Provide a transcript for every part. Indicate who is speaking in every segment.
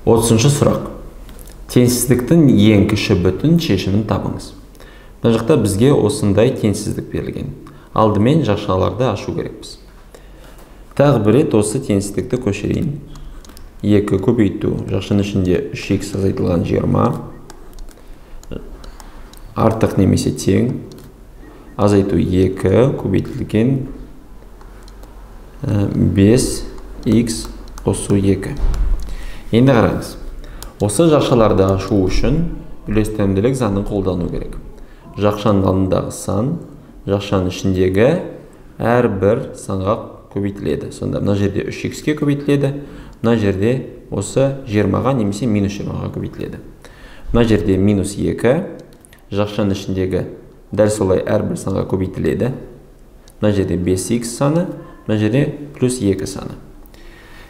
Speaker 1: 30-шы сұрақ. Теңсіздіктің ең кіші бүтін шешімін табыңыз. Мына жақта бізге осындай теңсіздік берілген. Алдымен жақшаларды ашу керекпіз. Тағы бір рет осы теңсіздікті көшірейін. 2 көбейту жақшаның ішінде 3х азайтылған 20 артық немесе тең азайту 2 көбейтілген 5х қосу 2. Енді қараңыз. Осы жақшаларды ашу үшін үлестірімділік заңын қолдану керек. Жақшаның алдындағы сан жақшаның ішіндегі әрбір санға көбейтіледі. Сонда мына жерде 3х-ке көбейтіледі, мына жерде осы 20-ға немесе минус 20-ға көбейтіледі. Мына жерде минус 2 жақшаның ішіндегі дәл солай әрбір санға көбейтіледі. Мына жерде 5х саны, мына жерде плюс 2 саны.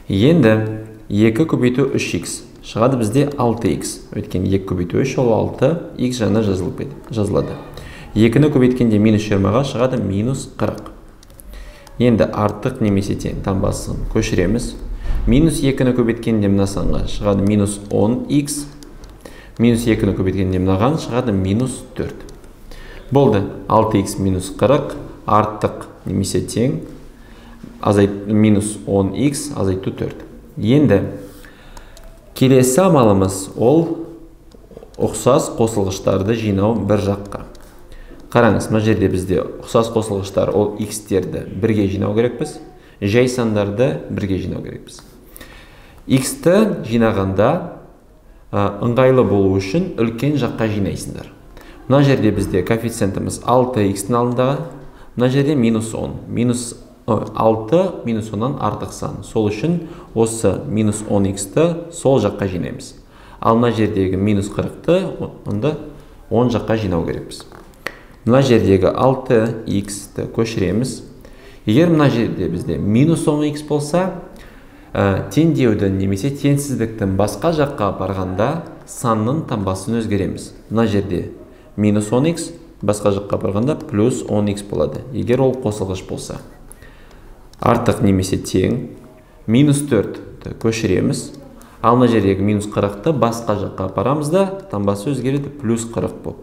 Speaker 1: Енді 2 көбейту 3х шығады бізде 6х. Өйткені 2 көбейту 3 ол 6, х жаңа жазылады. 2-ні көбейткенде минус 20-ға шығады минус 40. Енді артық немесе тең таңбасын көшіреміз. Минус 2-ні көбейткенде мына санға шығады минус 10х. Минус 2-ні көбейткенде мынаған шығады минус 4. Болды. 6х минус 40 артық немесе тең минус 10х азайту 4. Енді келесі амалымыз ол ұқсас қосылғыштарды жинау бір жаққа. Қараңыз, мына жерде бізде ұқсас қосылғыштар ол х-терді бірге жинау керекпіз, жай сандарды бірге жинау керекпіз. Х-ті жинағанда ыңғайлы болу үшін үлкен жаққа жинайсыңдар. Мына жерде бізде коэффициентіміз 6х-тің алдындағы, мына жерде минус 10, минус 6 минус 10-нан артық сан. Сол үшін осы минус 10х-ті сол жаққа жинаймыз. Ал мына жердегі минус 40-ты онда 10 жаққа жинау керекпіз. Мына жердегі 6х-ті көшіреміз. Егер мына жерде бізде минус 10х болса, теңдеудің немесе теңсіздіктің басқа жаққа апарғанда санның таңбасын өзгереміз. Мына жерде минус 10х, басқа жаққа апарғанда плюс 10х болады, егер ол қосылғыш болса. Артық немесе тең минус 4-ті көшіреміз. Ал мына жердегі минус 40-ты басқа жаққа апарамыз да, таңбасы өзгереді плюс 40 болып.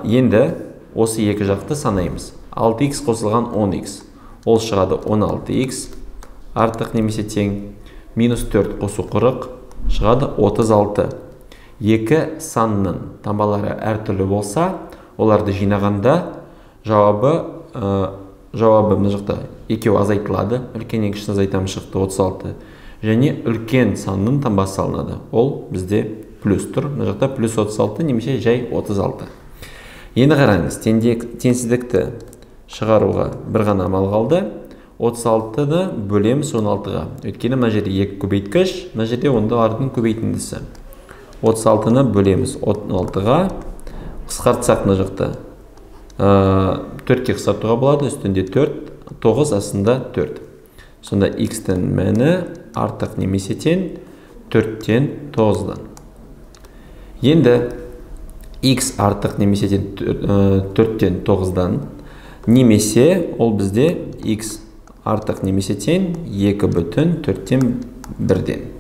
Speaker 1: Енді осы екі жақты санаймыз. 6х қосылған 10х. Ол шығады 16х артық немесе тең минус 4 қосу 40 шығады 36. Екі санның таңбалары әртүрлі болса, оларды жинағанда жауабы мына жақта екеуі азайтылады. Үлкеннен кішісін азайтамыз, шықты 36. Және үлкен санның таңбасы алынады. Ол бізде плюс тұр. Мына жақта плюс 36 немесе жай 36. Енді қараңыз, теңсіздікті шығаруға бір ғана амал қалды. 36-ны бөлеміз 16-ға. Өйткені мына жерде 2 көбейткіш, мына жерде олардың көбейтіндісі. 36-ны бөлеміз 16-ға. Қысқартсақ мына жақта 4-ке қысқартуға болады. Үстінде 4, 9, астында 4. Сонда х-тің мәні артық немесе тең 4-тен 9-дан. Енді х артық немесе тең 4-тен 9-дан немесе ол бізде х артық немесе тең 2,4-тен 1-ден.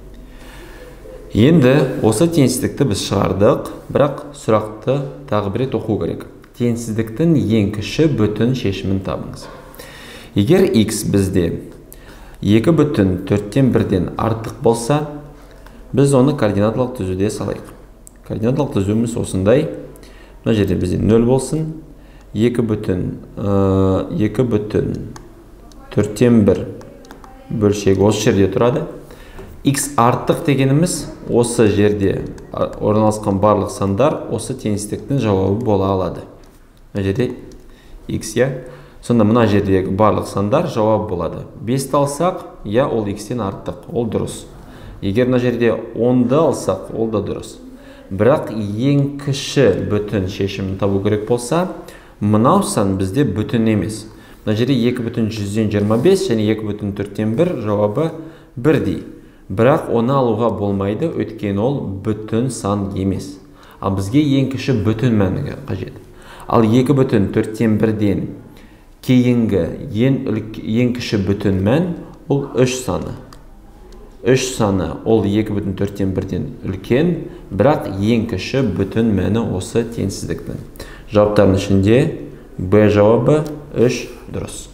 Speaker 1: Енді осы теңсіздікті біз шығардық, бірақ сұрақты тағы бір рет оқу керек. Теңсіздіктің ең кіші бүтін шешімін табыңыз. Егер х бізде 2,4-тен 1-ден артық болса, біз оны координаталық түзуде салайық. Координаталық түзуіміз осындай. Мына жерде бізде 0 болсын. 2,4-тен 1 бөлшегі осы жерде тұрады. Х артық дегеніміз осы жерде орналасқан барлық сандар осы теңсіздіктің жауабы бола алады. Мына жерде х, иә. Сонда мына жердегі барлық сандар жауап болады. 5-ті алсақ, иә, ол х-тен артық, ол дұрыс. Егер мына жерде 10-ды алсақ, ол да дұрыс. Бірақ ең кіші бүтін шешімін табу керек болса, мынау сан бізде бүтін емес. Мына жерде 2,125 және 2,4-тен 1 жауабы бірдей. Бірақ оны алуға болмайды, өйткені ол бүтін сан емес. Ал бізге ең кіші бүтін мәні қажет. Ал 2,4-тен 1-ден кейінгі ең кіші бүтін мән ол 3 саны. 3 саны ол 2,4-ден үлкен, бірақ ең кіші бүтін мәні осы теңсіздіктің. Жауаптардың ішінде Б жауабы 3 дұрыс.